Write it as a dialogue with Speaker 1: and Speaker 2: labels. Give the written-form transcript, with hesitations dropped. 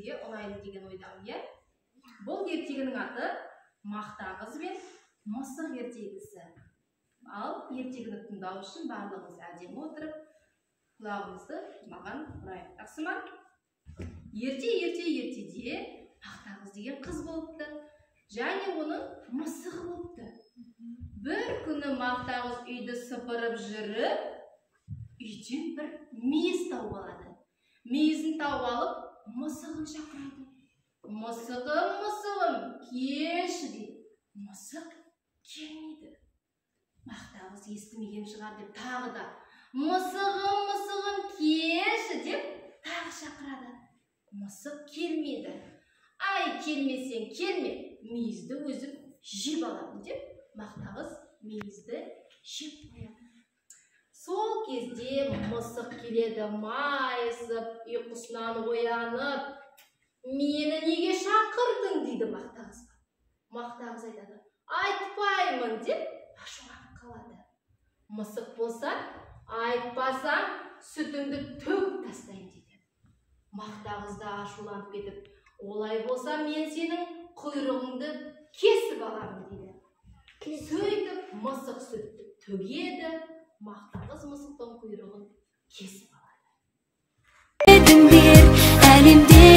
Speaker 1: сіздерге ұнайды деген ойдамын, иә? Бұл ертегінің аты Мақта қыз бен мысық ертегісі. Ал ертегіні тыңдау үшін барлығымыз әдемі отырып, құлағымызды маған бұрайық. Жақсы ма? Ерте, ерте, ертеде Мақта қыз деген қыз болыпты. Және оның мысығы болыпты. Бір күні Мақта қыз үйді сыпырып жүріп, үйден бір мейіз тауып алады. Мейізін тауып алып, мысығын шақырады. Мысығым, мысығым, келші дейді. Мысық келмейді. Мақта қыз естімеген шығар деп тағы да мысығым, мысығым, келші деп тағы шақырады. Мысық келмейді. Ай, келмесең келме, мейізді өзім жеп аламын деп Мақта қыз мейізді жеп қояды. Сол кезде мысық келеді майысып, ұйқысынан оянып, мені неге шақырдың дейді Мақта қызға. Мақта қыз айтады, айтпаймын деп ашуланып қалады. Мысық болса, айтпасаң сүтіңді төгіп тастаймын дейді. Мақта қыз да ашуланып кетіп, олай болса мен сенің құйрығыңды кесіп аламын дейді. Сөйтіп мысық сүтті төгеді, Мақта қыз мысықтың құйрығын кесіп алады.
Speaker 2: Әлемде.